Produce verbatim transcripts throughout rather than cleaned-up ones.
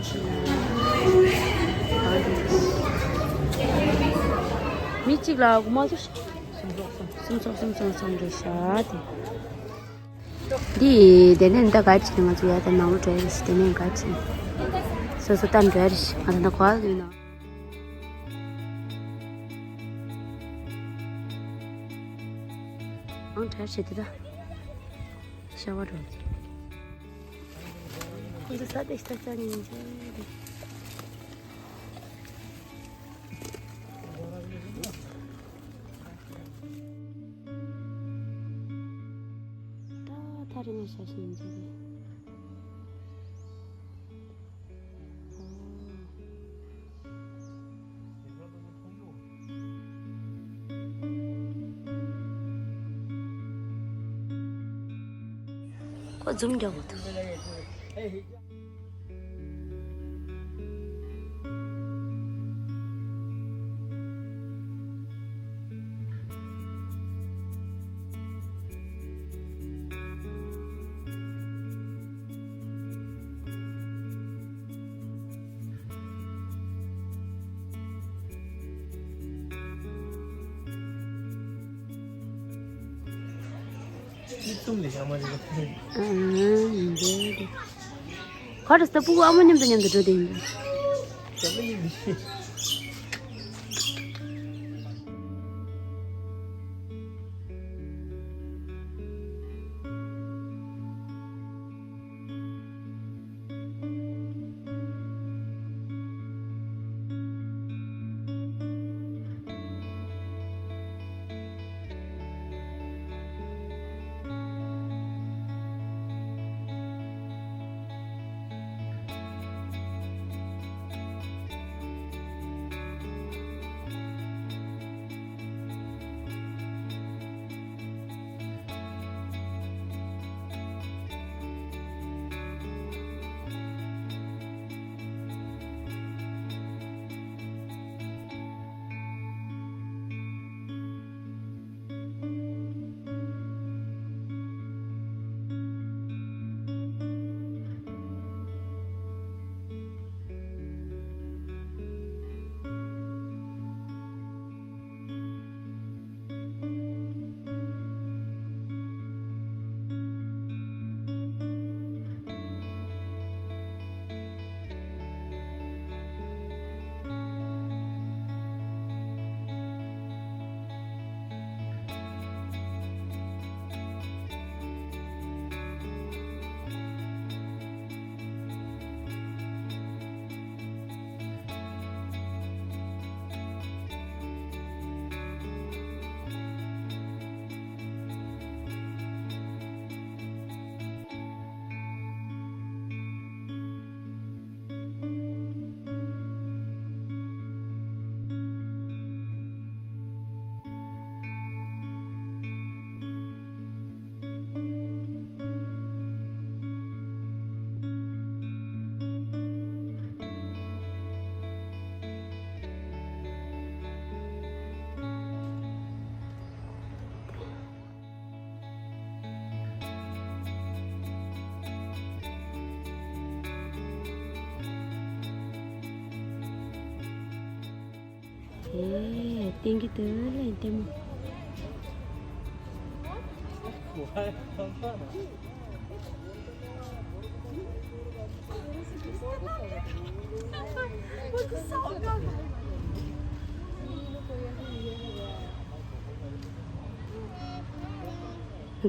མི་གཅིག་ལ་སྒོར་མོ་ཚོ་སུམ་ཚོགས་སུམ་ཚོགས་སུམ་ཚོགས་རེད་ཤག་དེ། འདི་དེ་ནས་ད་ག་ཅིག་ང་ཚོ་ཡ་ད་ནང་ལོ་འགྲོ་ཡ་རེད་ཤག་དེ་ནས་ག་ཅིག་སོ་སོ་ད་འགྲོ་ཡ་རེད་ཤག་ང་ད་ན་གོ་ཡིན་ནོ། ཨང་གྲ་བྱེད་དེ་ད་ཤ་བ་འགྲོ། ཁོང་ཚོ་ས་དེ་ཤ་ཆ་ཉིན་ཆེ་རེད། ད་ཐ་རེ་ནས་ཤ་ཤེས་ཡིན་ཆེ་རེད། ཁོ་འཛུམ་རྒྱག་གོ་ཐུབ། གཅིག་གསུམ་ལས་བཞག་མ་རེད། ཨང་། ཡིན་གྱི། ག་རེ་ཟེར། སྤུ་གུ་ཨ་མ་མཉམ་དུ་མཉམ་དུ་འགྲོ་དེ་ཡིན། བྱ་མི་ཡིན་འདི། ཨེ། ཏིང་གི་དུ་ལེན་ཏེ་མོ།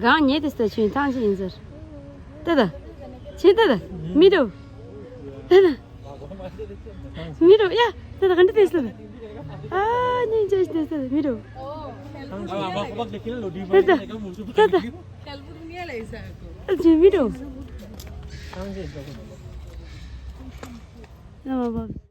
གང་ཉེ་དེ་ས་ཆུན་ཐང་ཆེ་ཡིན་ཟེར། ཏེ་ད། ཆེ་ཏེ་ད། མི་འགྲོ། ཏེ་ད། མི་འགྲོ་ཡ། ཏེ་ད་ག་འདྲ་དེ་ས། ཨ་ནི་ཅེ་དེ་ས་མི་འགྲོ། ཏེ་ད། ཏེ་ད། ཨ་ཅེ་མི་འགྲོ། ཨ་མ་བབ།